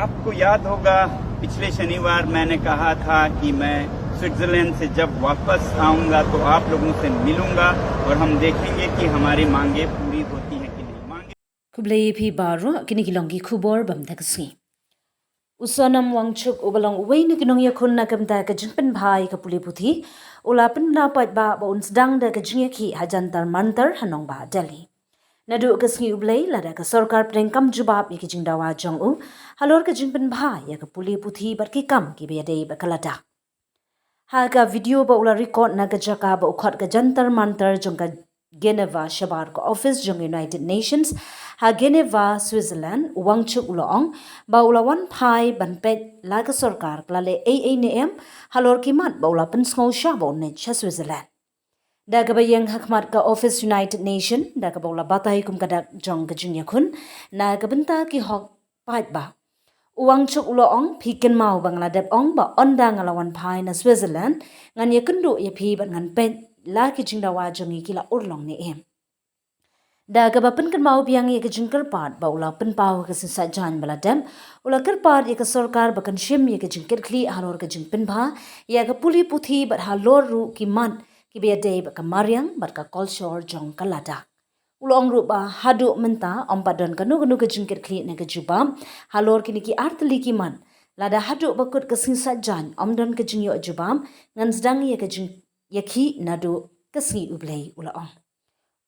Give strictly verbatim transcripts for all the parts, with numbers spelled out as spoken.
आपको याद होगा, पिछले शनिवार मैंने कहा था कि मैं स्विट्जरलैंड से जब वापस आऊंगा तो आप लोगों से मिलूंगा और हम देखेंगे कि हमारी मांगें पूरी होती हैं कि नहीं। मांगें Khublei phi baroh, kine ki long ki khubor bym da ka sngi. U Sonam Wangchuk uba long uwei na ki nongïakhun na ka bynta ka jingpynbha ïa ka pule puthi u la pynbna paidbah ba un sdang da ka jingïakhih ha Jantar Mantar ha nongbah Delhi. Naduh ka sngi U Blei lada ka sorkar pdeng kam jubab ïa ki jingdawa jong u halor ka jingpynbha ïa ka pule puthi bad ki kam kiba ïadei bad ka Ladakh. Ha ka video ba u la record na ka jaka ba u khot ka Jantar Mantar jong ka Geneva shabar ka office jong United Nations ha Geneva, Switzerland, u Wangchuk u la ong ba u la wan phai ban peit la ka sorkar ka la leh ei ei ne em halor ki mat ba u la pynsngew shah ba un leit sha Switzerland. Da kaba ïeng ha khmat ka office United Nation, da kaba u la batai kum ka dak jong ka jingïakhun na ka bynta ki hok paidbah, u Wangchuk u la ong, phi kynmaw ba nga la dep ong ba ynda nga la wan phai na Switzerland ngan ïakynduh ïa phi bad ngan peit la ki jingdawa jong ngi ki la urlong ne em. Da kaba pynkynmaw biang ïa ka jingkyrpad ba u la pynpaw ka sngi Saitjaiñ ba la dep, u la kyrpad ïa ka sorkar ba kan shim ïa ka jingkitkhlieh halor ka jingpynbha ïa ka pule puthi bad halor ruh ki mat kiba ïadei bad ka mariang bad ka kolshor jong ka Ladakh. U la ong ruh ba haduh mynta ym pat don kano kano ka jingkitkhlieh ne ka jubab halor kine ki artylli ki mat. Lada haduh ba kut ka sngi Saitjaiñ ym don ka jingïoh jubab, ngan sdang ïa ka jingïakhih naduh ka sngi U Blei, u la ong.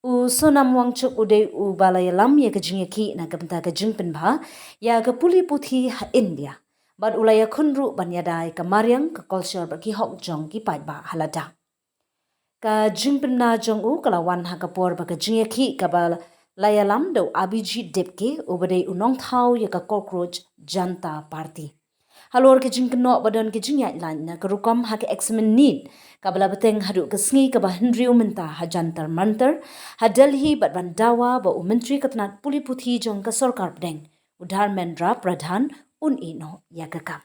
U Sonam Wangchuk u dei uba la ïalam ïa ka jingïakhih na ka bynta ka jingpynbha ïa ka pule puthi ha India bad u la ïakhun ruh ban ïada ïa ka mariang, ka kolshor bad ki hok jong ki paidbah ha Ladakh. Ka jingpynbna jong u ka la wan ha ka por ba ka jingïakhih kaba la ïalam da u Abhijit Dipke uba dei u nongthaw ïa ka Cockroach Janata Party halor ka jingkynnoh ba don ka jingïaid lait na ka rukom ha ka exam NEET kaba la bteng haduh ka sngi kaba hynriew mynta ha Jantar Mantar ha Delhi bad ban dawa ba u Myntri ka tnat pule puthi jong ka sorkar pdeng, u Dharmendra Pradhan, un ïehnoh ïa ka kam.